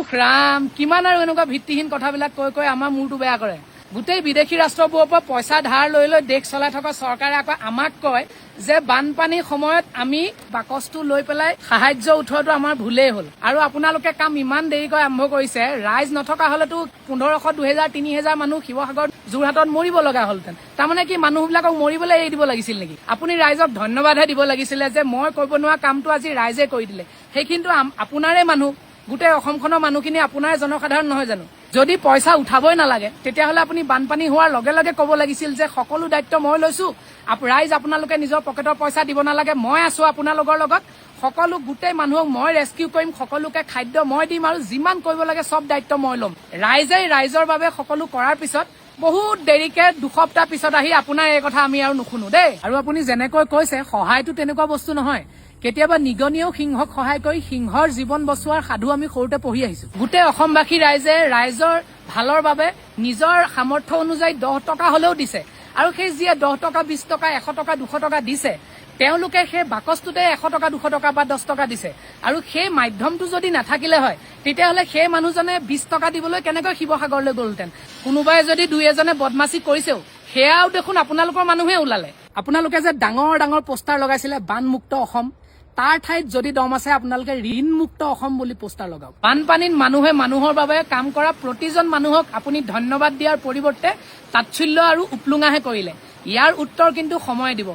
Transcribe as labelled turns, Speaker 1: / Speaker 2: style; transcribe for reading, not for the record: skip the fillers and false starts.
Speaker 1: উফ ৰাম, কিমান আৰু এনেকুৱা ভিত্তিহীন কথাবিলাক কৈ কৈ আমাৰ মূৰটো বেয়া কৰে। গোটেই বিদেশী ৰাষ্ট্ৰবোৰৰ পৰা পইচা ধাৰ লৈ লৈ দেশ চলাই থকা চৰকাৰে আকৌ আমাক কয় যে বানপানীৰ সময়ত আমি বাকচটো লৈ পেলাই সাহায্য উঠোৱাটো আমাৰ ভুলেই হ'ল। আৰু আপোনালোকে কাম ইমান দেৰিকৈ আৰম্ভ কৰিছে, ৰাইজ নথকা হলেতো 1500, 2000, 3000 মানুহ শিৱসাগৰ, যোৰহাটত মৰিব লগা হ'লহেঁতেন। তাৰমানে কি মানুহবিলাকক মৰিবলৈ এৰি দিব লাগিছিল নেকি? আপুনি ৰাইজক ধন্যবাদহে দিব লাগিছিলে যে মই কৰিব নোৱাৰা কামটো আজি ৰাইজে কৰি দিলে। সেইখিনিতো আপোনাৰে মানুহ, গোটেই অসমখনৰ মানুহখিনি আপোনাৰ জনসাধাৰণ নহয় জানো? যদি পইচা উঠাবই নালাগে, তেতিয়াহ'লে আপুনি বানপানী হোৱাৰ লগে লগে ক'ব লাগিছিল যে সকলো দায়িত্ব মই লৈছো, ৰাইজ, আপোনালোকে নিজৰ পকেটৰ পইচা দিব নালাগে, মই আছো আপোনালোকৰ লগত, সকলো গোটেই মানুহক মই ৰেস্কিউ কৰিম, সকলোকে খাদ্য মই দিম আৰু যিমান কৰিব লাগে চব দায়িত্ব মই ল'ম। ৰাইজে ৰাইজৰ বাবে সকলো কৰাৰ পিছত বহুত দেৰিকে 2 সপ্তাহ পিছত আহি আপোনাৰ এই কথা আমি আৰু নুশুনো দেই। আৰু আপুনি যেনেকৈ কৈছে, সহায়টো তেনেকুৱা বস্তু নহয়। কেতিয়াবা নিগনিয়েও সিংহক সহায় কৰি সিংহৰ জীৱন বচোৱাৰ সাধু আমি সৰুতে পঢ়ি আহিছো। গোটেই অসমবাসী ৰাইজে ৰাইজৰ ভালৰ বাবে নিজৰ সামৰ্থ্য অনুযায়ী 10 টকা হলেও দিছে। আৰু সেই যিয়ে 10 টকা, 20 টকা, 100 টকা, 200 টকা দিছে, তেওঁলোকে সেই বাকচটোতে 100 টকা, 200 টকা বা 10 টকা দিছে। আৰু সেই মাধ্যমটো যদি নাথাকিলে হয়, তেতিয়াহ'লে সেই মানুহজনে 20 টকা দিবলৈ কেনেকৈ শিৱসাগৰলৈ গ'লহেঁতেন? কোনোবাই যদি দুই এজনে বদমাচি কৰিছেও, সেয়াও দেখোন আপোনালোকৰ মানুহে ওলালে। আপোনালোকে যে ডাঙৰ ডাঙৰ পোষ্টাৰ লগাইছিলে বানমুক্ত অসম, তাৰ ঠাইত যদি দম আছে, আপোনালোকে ঋণমুক্ত অসম বুলি পোষ্টাৰ লগাওক। বানপানীত মানুহে মানুহৰ বাবে কাম কৰা প্ৰতিজন মানুহক আপুনি ধন্যবাদ দিয়াৰ পৰিৱৰ্তে তাচ্ছিল্য আৰু উপলুঙাহে কৰিলে। ইয়াৰ উত্তৰ কিন্তু সময়ে দিব।